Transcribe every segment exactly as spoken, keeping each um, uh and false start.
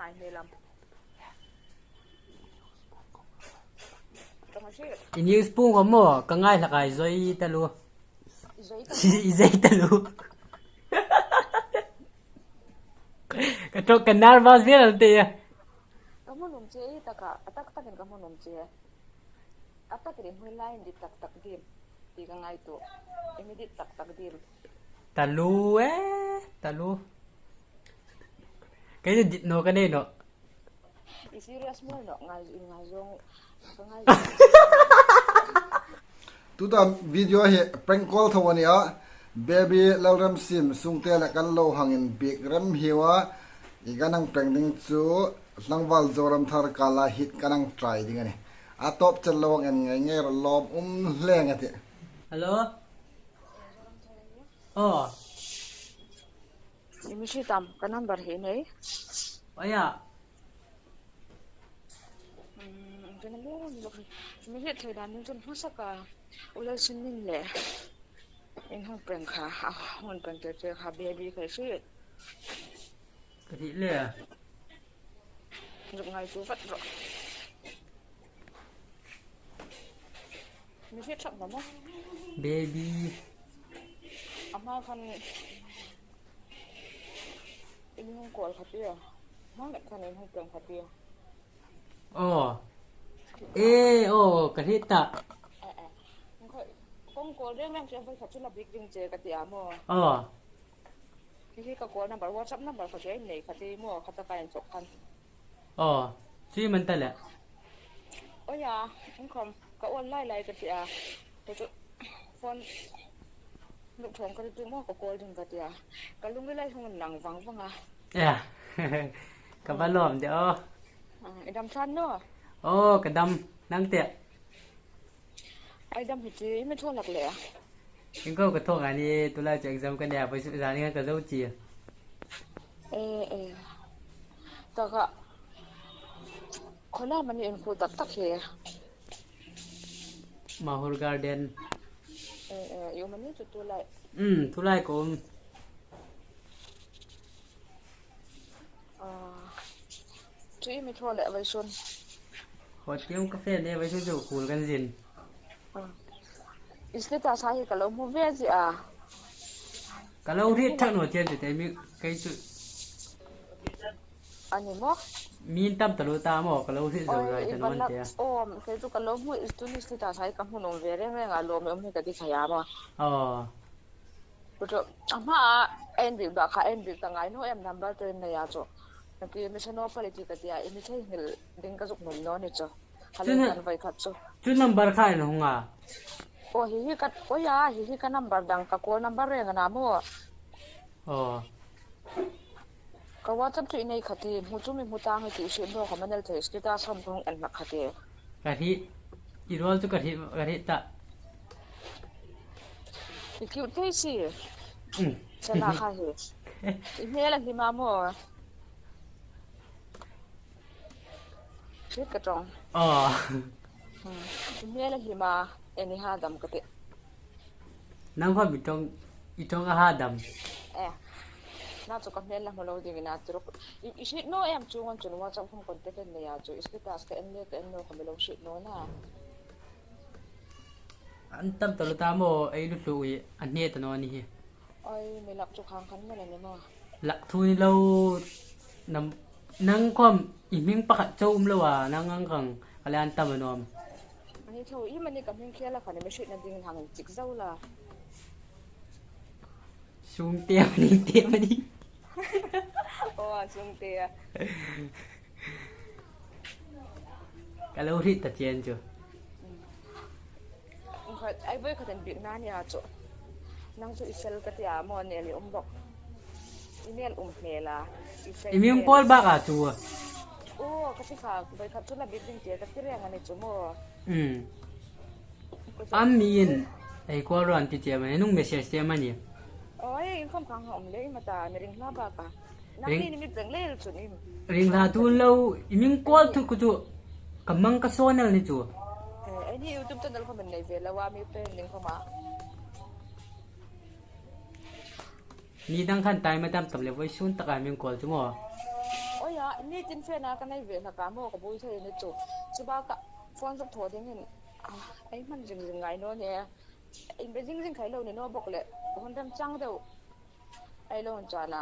Ai, hei lam. Ka ma si. I news pung ko mo, ka ngai hlak ai zoi ta lu. Zoi ta. I zoi ta lu. Ka ṭawk ka nervous vial te. Ka hmu nuom che, i taka, a tak takin ka hmu nuom che. A tak ri hmui lai dit tak tak dim. Ti ka ngaituo. I mi dit tak tak dim. Ta lu e, ta lu. Kei dit naw ka nei nawh. I serious mawl nawh, ngai, i ngai zawng, ka ngai zawng. Tuta video hi prank call tho a nih a. Baby Lalremsim Sungte le kan lo hang inbiek rem hi a. I kan hang prank ding chu tlangval Zoramthar kala hit kan hang try ding a nih. A tawp chet lo ang en ngei ngei rawh, lawm um hle a tih. Hello? Aw. I mi hriet am, ka number hi nei. Aw ya. Hmm, ka number, mi hriet thei dan ning chun hmasak a, u Lalsinmin le in hung prank kha, a hung prank te te kha, baby ka hriet. Ka hriet le. Zuk ngaituo vat rawh. Mi hriet ṭhak naw maw? Baby. Ama khan in hung call kha tia. Ama khan in hung prank kha tia. Aw. E, aw, ka hriet ta. Eh, eh. Kong call reng reng che, voi khat chu la biek ding che ka ti a maw. Aw. Hi hi ka call number, WhatsApp number kha chu ei nei kha ti maw, kha taka inchawk khan. Aw, chu i man ta le. Aw ya, in khawm ka awl lai lai ka ti a. Ka chu phone luk thawng ka ti tu maw, ka call ding ka ti a. Ka lungril lai hung nang vang vang a. Ya. Ka va lawm de aw. Ah, i dam san naw? Aw, ka dam. Nang te? Ei dam hi chu, i mi thaw hlak le a. Ieng ko ka thaw ngei a nih, tulai chu exam ka nei a, vawisun zan khan ka zo chie. E, e. Ta kha, khaw lam am a ni in khuo tak tak hi? Mahur Garden. E, e, i um a ni chu tulai? Um, tulai ka um. Ah, chu i mi thaw le vawisun? Hot tiang ka fe le vawisun chu khuol kan zin. Ah. I status-a hi ka lo hmu ve zie a. Ka lo hriet ṭhak naw chie chu te mi kei chu. A ni maw? Mi tam taluo ta maw, ka lo hriet zo lai ta naw te. Aw, kei chu ka lo hmu, tu ni status-a hi ka hmu nuom ve reng reng a, lawm um hi ka ti thei a maw. Aw. Chu chu, a hmaa en bik ba kha, en bik ta ngai naw em, number te nei a chu. Naki mi sa naw pali ti ka ti a, i mi theinghil ding ka zuk nuom naw ni chu. Chu na, kan voi khat chu. Chu number kha en hung a. Aw, hi hi ka, aw ya, hi hi ka number dang, ka call number reng a na maw. Aw. Ka WhatsApp chu i nei kha ti, hmu chu mi hmu tang i ti, i hriet naw khawm a ni el thei, status khawm ka hung en hlak kha ti. Ka hriet, i ruol chu ka hriet, ka hriet ta. I cute thei si. Mm. Chana kha hi. I hmel a hlim a maw. Hriet ka ṭawng. Aw. Hmm. I hmel a hlim a, en i ha dam ka ti. Nang khawm i ṭawng, i ṭawng a ha dam. Eh. Na chu ka hmel la hmu lo dingin a ti rawh. I, i hriet naw em, chuong ang chun WhatsApp khawm contact en nei a chu. I status ka en le ka en naw khawm i lo hriet naw na. An tam taluo ta maw, ei lu hlu i, an hne ta naw ni hi. Oi, mi lak chu khang khan ngal a ni maw. Lak thu ni lo, nam, nang khawm i hming pakhat chau um lo a, nang ang khang, ka le an tam a nuom. A ni tho, i mani ka hming khel a khan, mi hrietna dingin hang chik zo la. Sungte a ni, te a ni. Aw, Sungte a. Ka lo hriet ta chen chu. Khat, ei voi khat an biekna ni a chu. Nang chu i fel ka ti a maw, nel i um bawk. I nel um hmel a. I fel i mi hmel. Call bak a chu. Aw, ka ti kha, voi khat chu la biek ding ti ka ti reng a ni chu maw. Hmm. An mi in, ei call ro an ti che mani, nung message che mani. Oi, in khawm khang hawm le, i ma ta, mi ring hla bak a. Nang ring, ni mi peng le chun in. Ring hla tu lo, i mi call thu ku chu, ka mang ka sawn el ni chu. Eh, ei ni YouTube channel khawm nei ve lo a, mi peng ning khawm a. Mi dang khan time a tam tam le, vawisun taka mi call chu maw. Oi, Ni tin fe na ka nei ve na ka mo ka bui thei ni chu. Chu ba ka phone zuk thaw ding in. Ai man jing jing ngai naw ni. In be jing jing khai lo ni naw bok le. Hon dam chang deu. Ai lo chana.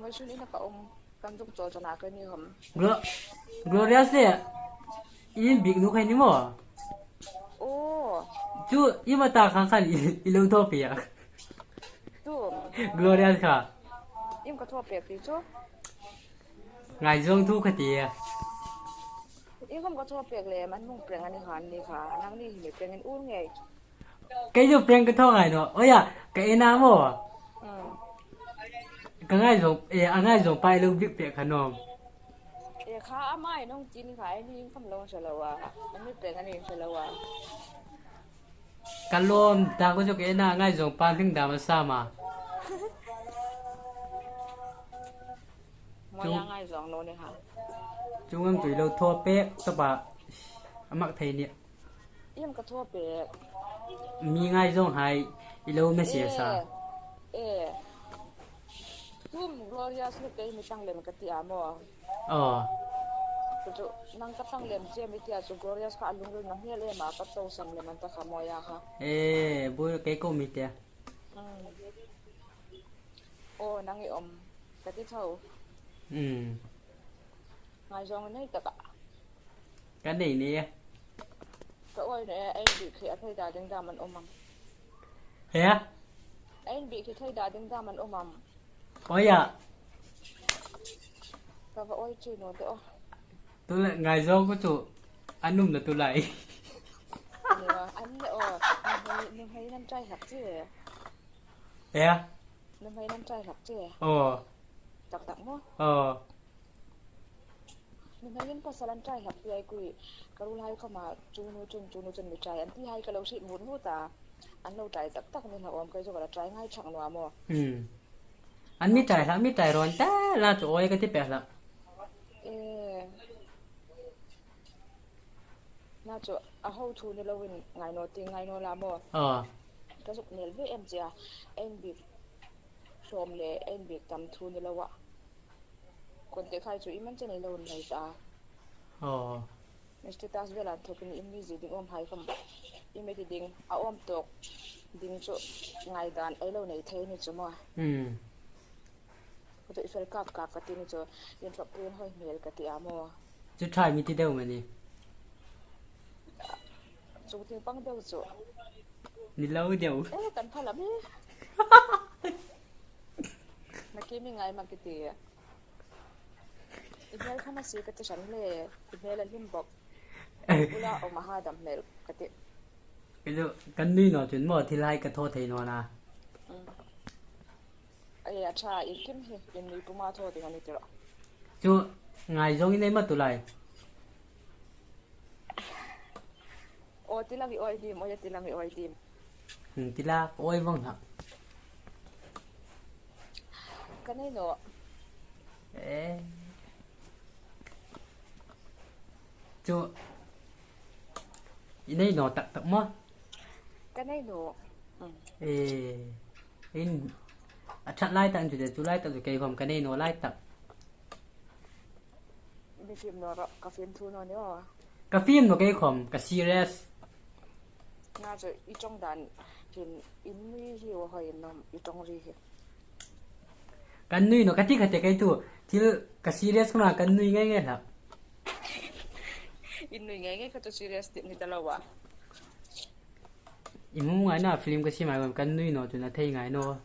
Mai sun ina ka um. Kan zuk chawl chana ka ni hom. Glo-, Glorious le. In bik nu khai ni mo. Oh. Chu i ma ta khang khan i, i lo thaw pek. Tu. Glorious kha. Im ka thaw pek ti chu. Ngaizawng thu kha ti. Im ka thaw pek le man mung preng ani han ni kha. Nang ni hi preng in ur ngei. Kei chu preng ka thaw ngai naw. Oya, ka e na mo. Hmm. Ka ngaizawng, e, a ngaizawng pa i lo bik pek kha naw. E kha ama i nong tin kha i ni kham lo sa lo a. Ani preng ani sa lo a. Ka lawm, ta ko chu ke na ngaizawng pa hring dam a sa ma. Mo chu-, ya ngaizawng lo ni ha. Chu ngam chu i lo thaw pek, ta pa. A mak thei ni. Im ka thaw pek. Mi ngaizawng hai, i lo message sa. E, e. Tum Glorious le kei mi tang lem ka ti a mo. Aw. Chu nang ka tang lem che mi tia chu Glorious kha lungril na hmel em a ka to sam lem an ta kha mo ya kha. E, bu kei ko mi tia. Hmm. Aw, nang i om ka ti tho. Hmm. Ngaizawng nei ta ka. Ka nei ni. Ka oi ne, ei bi khi a thei da ding dam an um am. He? Ei bi khi thei da ding dam an um am. Oya. Ka va oi chi no te o. Tu le ngaizawng ko chu. An um na tu lai. Ni wa, an le o. Ni hei, ni hei nan trai hak chi. He? Ni hei nan trai hak chi. O. Tak tak mo. O. Nuhmeiin pasal an trai hlak ti ai kui, ka ruolhai khawma chu nu chun, chu nu chun mi trai an ti hai ka lo hriet mut mut a. An lo trai tak tak ni hlak awm, kei chu ka la trai ngai chak naw a maw. Hmm. An mi trai hlak, mi trai rawn ta la chu awi ka ti pek hlak. E. Na chu a ho thu ni loin ngai naw ti ngai naw la maw. Aw. Ka zuk nel ve em che a, ei inbik hlawm le ei inbik tam thu ni lo a. Contact hai chu i man chen ei lo nei ta. Aw. Status vel an thawkin i mi zie ding awm hai khawm. I mi ti ding, a awm tawk ding chu ngaidan ei lo nei thei ni chu maw. Hmm. Ka chu i fel kap kap ka ti ni chu, in thlawp pui an hoi hmel ka ti a maw. Chu thai mi ti deu ma ni. Chu ting pang deu chu. Ni lo deu. Eh, kan pha lam hi. Na ke mi ngai ma ki ti. I hmel kha ma si ka ti san le, i hmel a hlim bawk. Ula awm a ha dam hmel ka ti. Kei chu kan nui naw chun maw thil hai ka thaw thei naw na. Mm. Ai, a ṭha, i kim hi, in nui puma thaw ding a ni tiraw. Chu ngai zawng i nei ma tu lai. Aw, ti lang i awi dim, aw, ti lang i awi dim. Hmm, ti la, awi vawng hla. Ka nei naw. Eh. Chu, i nei naw tak tak maw? Ka nei naw. Hmm. Eh, in, a ṭhat lai tak chu de, chu lai tak chu kei khawm ka nei naw lai tak. Mi fim naw rawh, ka fim thu naw ni aw. Ka fim naw kei khawm, ka serious. Nga chu i ṭawng dan hin, in nui hi aw hoi in nawm, i ṭawng ri hi. Kan nui naw, ka ti kha te kei tu, thil ka serious khawma kan nui ngei ngei hla. In nui ngei ngei kha chu serious ti ni ta lo a. I hmu ngai naw, film ka siem ai khawm kan nui naw, chu na thei ngai naw.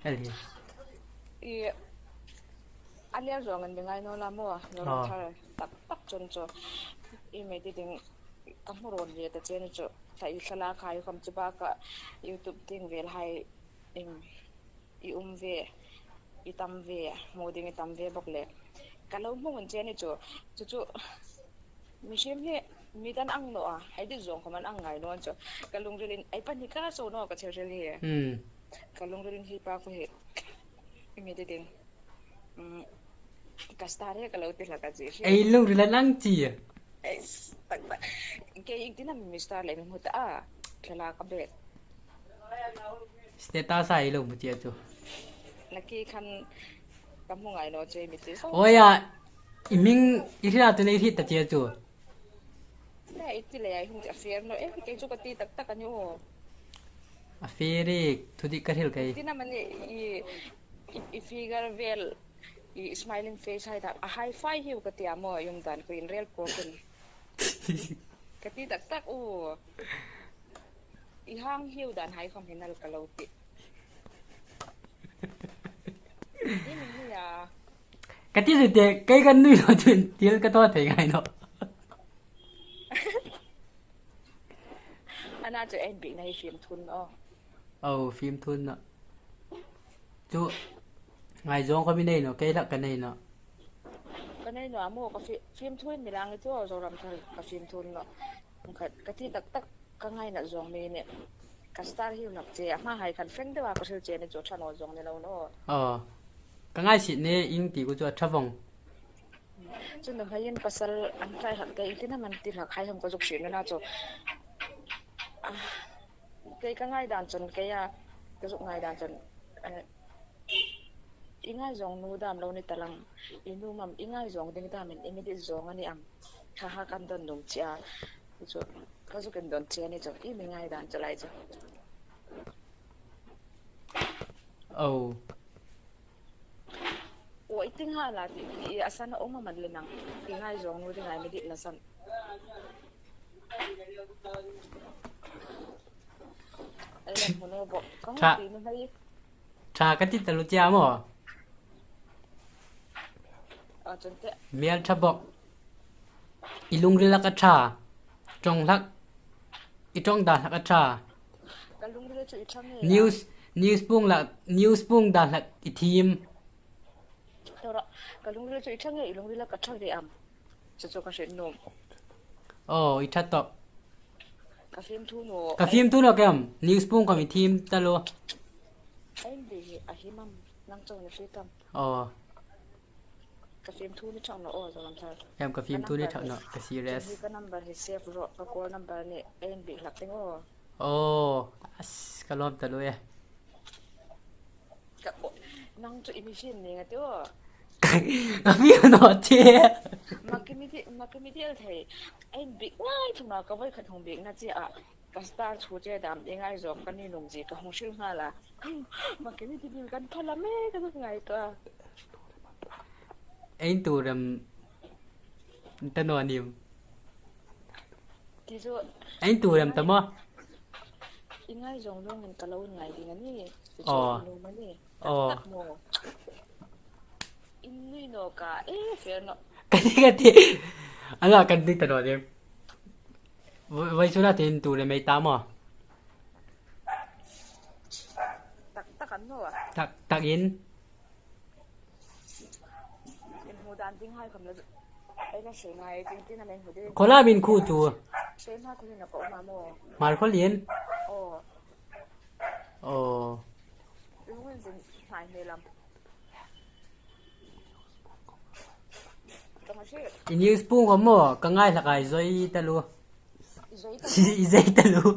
El hi. I, a lian zawng an mi ngai naw la maw, naw la thar tak tak chun chu. I mi ti ding ka hmu rawn ve ta che ni chu. Thla i thlalak hai khawm chu bak a YouTube tieng vel hai, em, i um ve, i tam ve, hmu ding i tam ve bawk le. Ka lo hmu hun che ni chu. Chu chu, mihring hi, mi dan ang naw a, ei dit zawng khawm an ang ngai naw chu. Ka lungrilin, ei pahni ka so naw ka thil hril hi. Hmm. Ka lungrilin hi pa khu hi. I mi ti ding. Mm, ka star hi ka lo ti hlak a chi hri. Ei lungril an ang chi. Ei, tak tak. Kei ieng tina mi star le mi hmu ta a. Thlalak a bet. Status a ei lo hmu chi a chu. Naki khan Ka hmu ngai naw che mi ti so. Oi a, i hming i hril a, tu nei hriet ta che chu. Na i ti le ai hung ti a fair naw. Eh, kei chu ka ti tak tak a ni aw. A fair e, thudik ka hril kei. Ti na mani i, i, i figure vel, i smiling face hai ta. A high five hiu ka ti a maw, i um dan ko in rel po kun. Ka ti tak tak u. I hang hiu dan hai khom hin al ka lo ti. I min ni a. Ka ti zui te, kei ka nui lo chun, til ka thaw thei ngai naw. Ana chu en bik na hi fim thun aw. Aw, fim thun naw. Chu, ngaizawng khom i nei naw, kei hlak ka nei naw. Ka nei naw, a maw ka fi-, fim thun mi lang chu, Zoram Thar ka fim thun naw. Ka, ka ti tak tak. Ka ngaina zawng mi ni. Ka star hiu hlak che, a hma hai khan feng deuha ka hril che ni chu, ṭha naw zawng ni lo naw. Aw. Ka ngaisiet ni, ieng ti ku chu a ṭha vong. Chu nuhmeiin pasal an try hlak kei, ieng tin am an ti hlak hai hang ka zuk hriet nuna chu. Ah, kei ka ngai dan chun, kei a, ka zuk ngai dan chun, eh, i ngaizawng nu dam lo ni ta lang, i nu mam i ngaizawng ding damin i mi dit zawng a ni am. Ṭha ha kan don nuom che a. Chu, ka zuk indon che a ni chu, i mi ngai dan chu lai chu. Aw. Aw, i ti ngai la ti, i a san a um a man le nang. I ngaizawng nu ti ngai mi dit na san. Ai, la hmu naw bok. Ka hmu Ṭha. Ti nu hai. Ṭha ka ti taluo che a maw. Aw, chun te. Mial ṭha bok. I lungril hlak a ṭha. Ṭawng hlak. I ṭawng dan hlak a ṭha. Ka lungril chu i ṭha nge la. News, news puong hlak, news puong dan hlak i thiem. Tora, ka lungril chu i ṭha nge, i lungril hlak a ṭha ve am. Chu chu ka hriet nuom. Aw, i ṭha tawp. Ka fim thun naw. Ka fim thun naw kem. News puong khom i thiem taluo. Ai, bi hi a him am, nang chau ni hriet am. Aw. Ka fim thun ni ṭhak naw, aw, Zoram Thar. Em, ka fim thun ni ṭhak naw, ka serious. Ka number hi save rawh, ka call number ni, en bik hlak ding aw. Aw, as, ka lawm taluo e. Ka, aw, nang chu i mi fim ni nga ti aw. Ka fim naw che. Ma ki mi ti, ma ki mi ti el thei. Ai bik ngai chu ma ka voi khat hung bik na che a. Ka star chu che dam i ngaizawng ka ni nuom zie ka hung hril nghal a. Ma ki mi ti ding kan pha la me ka zuk ngai ta. Ei tu rem ta naw nim. Ti chu. Ei tu rem ta maw. I ngaizawng lungin ka lo ngai ding a ni. Ti chu. Aw. Nuom a ni. Aw. Tak tak maw. In nui naw ka, eh, fair naw. Ka ti, ka ti. Ala kan ding ta naw ding. Voi, voi chu na tin tu le mei ta maw. Tak tak an naw a. Tak tak in. In hmu dan ding hai khom la. Ai la sei ngai, tin tin a min hmu ding. Khola min khu chu. Sei na khu ni na ko ma maw. Hmar khaw lien. Aw. Aw. Lungin zin hnai hmel am. I news puong khom maw, ka ngai hlak a, i zoi taluo. I zoi taluo. I zoi taluo.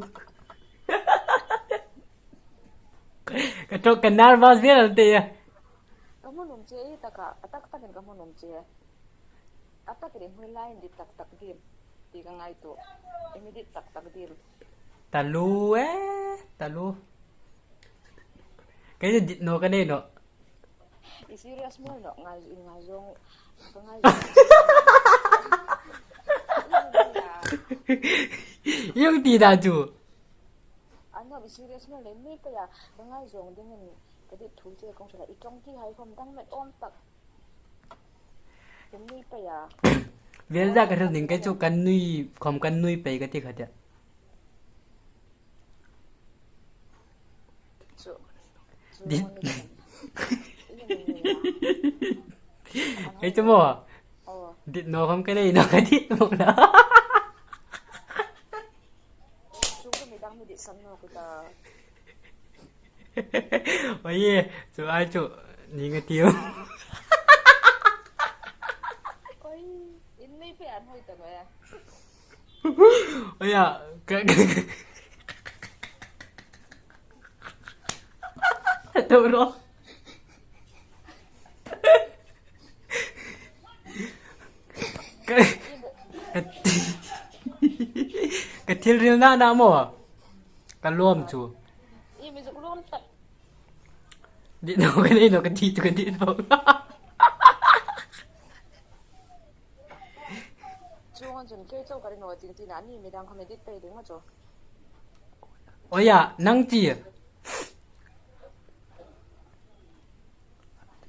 Ka ṭawk ka nervous vel an ti a. Ka hmu nuom che, i taka, a tak takin ka hmu nuom che. A tak rin hmui lai in dit tak tak dim. Ti ka ngaituo. I mi dit tak tak dim. Taluo e, taluo. Kei chu dit naw ka nei naw. I serious mawl naw, ngai, i ngaizawng, ka ngaizawng. Ieng ti dan chu. An naw, i serious mawl le, mi pei a, ka ngaizawng dingin, ka dit thu che kong sala, i ṭawng ti hai khom dang met awm tak. Ka nui pei a. Vel za ka hril ding kei chu ka nui, khom ka nui pei ka ti kha tia. Chu. Dit. Ei chu maw. Aw. Dit naw khom ka nei naw ka dit maw na. Chu ka mi dang mi dit sam naw ku ta. Oi, chu ai chu, ni nga tiu. Oi, in nei pei an hoi ta naw a. Oi a, ka, ka, ka. To ro. Thil hril na na maw. Ka lawm chu. I mi zuk lawm tak. Dit naw ka nei naw ka ti chu ka dit naw. Chuong chun kei chau ka ring naw ding ti na ni mi dang kha mi dit pei ding a chu. Oya, nang ti.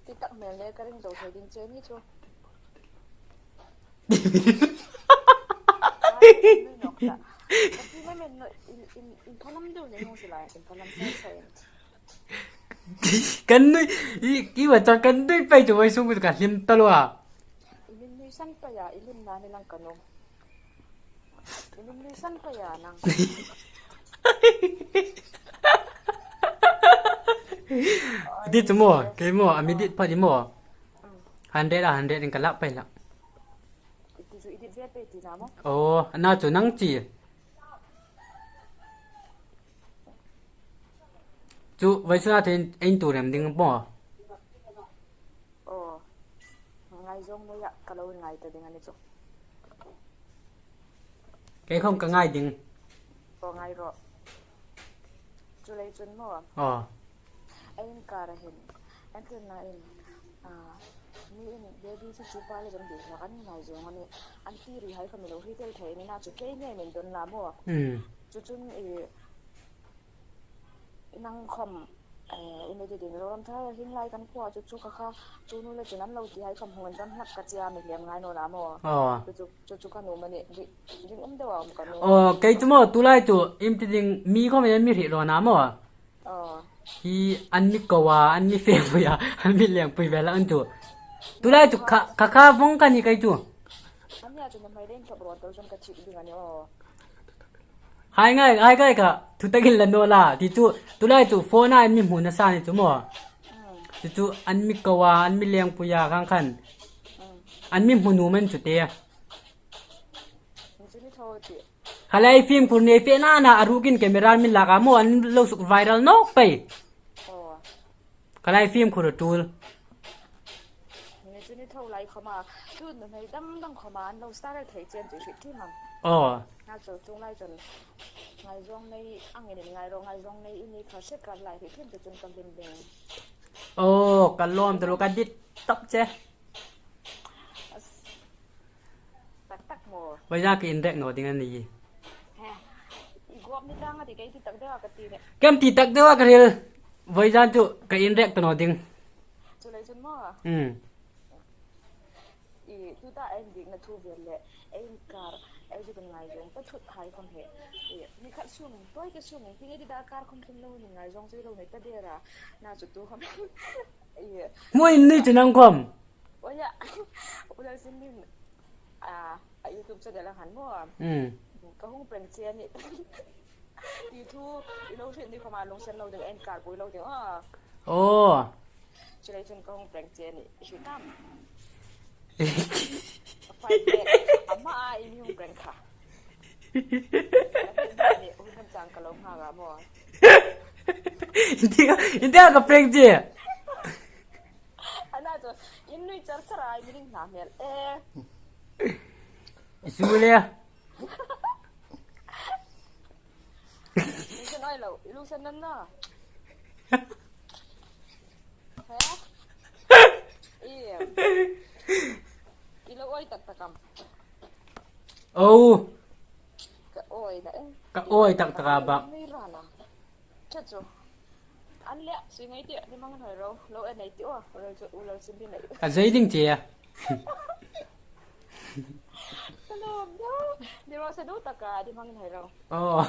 Ti tak hmel le ka ring zo thei ding che ni chu. Kan nui, i, i, i phalam deu ni hung si lai, i phalam sai sai. Kan nui, i, i wa chang kan nui pei chu vawisûn ka hlim ta lo a. I min nui san pei a, i hlim na ni lang ka nuom. I min nui san pei a nang. Dit chu maw, kei maw, a mi dit pha di maw. Hundred a hundred in ka lak pei la. I ti chu i dit ve pei ti na maw. Oh, a na chu nang ti. Chu vawisûn a thei in tu rem ding maw. Aw, ngaizawng leia ka lo ngai ta ding a ni chu. Kei khawm ka ngai ding. Aw, ngai rawh. Chuleiin chun maw. Aw. Ei inkara hin, entirna in, a, mi in baby chu chu pa le zong dil hlak an ngaizawng a nih. An ti ri hai kha mi lo hriet el thei a ni na chu kei nge min don la maw. Hmm. Chu chun i, nang khawm, eh, i mi ti ding lo ram tha hin lai kan khua chu chu kha kha, chu nu le chu nan lo ti hai khawm hung en dam hlak ka tia mi hliam ngai naw la maw. Aw. Chu chu, chu chu ka nuom a nih, ring, ringum deu a um ka nuom. Aw, kei chu maw, tulai chu, im ti ding mi khawm en mi hriet lo na maw. Aw. Hi an mi ko a, an mi fe pui a, an mi leng pui ve la an chu. Tulai chu kha, kha kha vong ka ni kei chu. An nia chu nuhmei le inthawk rawn tel chuan ka chhip ding a ni aw. Hai ngai, hai ngai kha, thu takin la naw la, ti chu, tulai chu phone a an mi hmu nasa ni chu maw. Mm. Chu chu an mi ko a, an mi leng pui a khang khan. Mm. An mi hmu nuom an chu te. Ni chu ni tho ti. Khalai film khur nei fe na na a rukin camera min lak a maw an lo suk viral nawk pei. Aw. Khalai film khur a tul. Ni chu ni tho lai khawma, chu nuhmei dang dang khawma an lo star thei chen chu hriet thim ang. Aw. Na chu chung lai chun ngaizawng nei ang in ngai ro, ngaizawng nei i ni kha se kar lai hriet thim chu chun ka hlim ding. Aw, ka lawm ta lo ka dit tawp che. As. Tak tak maw. Vawisun ka inrek naw ding a ni. He. I guap ni tang a ti kei ti tak deu a ka ti ne. Kem ti tak deu a ka hril. Vawisun chu ka inrek ta naw ding. Chu lai chun maw. Hmm. I tuta ei dikna thu vel le, ei inkar, ei zuk ngaizawng ta thut hai khawm hi. I, mi khat sung, tawi te sung, ti nge ti darkar khawm thlum lo ni ngaizawng chu lo ni ta der a. Na chu tu khawm. I. Maw in ni chu nang khawm. Oya, u Lalsinbin, a, a YouTube channel a han maw. Hmm. Ka hung prank che a nih. Ti thu, i lo hriet ni khawma lungsen lo ding, inkar pui lo ding, aw. Aw. Chu lai chun ka hung prank che a nih, hriet am? Fine, ama a i mi hung prank kha. Ni, hun chang ka lo nghak a maw. India, India ka prank che. Ana chu, in nui char char a, i mi ring hna hmel e. I su le. I sen oi lo, i lu sen nan na. He? I, i lo oi tak tak am. Oh. Ka oi na e. Ka oi tak tak a bak. Nui ran am. Chu chu. An le, sui ngai ti, ni mang ngai ro, lo en nei ti aw, lo chu, u lo sin ti nei. Ka zei ding che a. Ka lawm deu, ni ro sa du taka, ni mang ngai ro. Oh.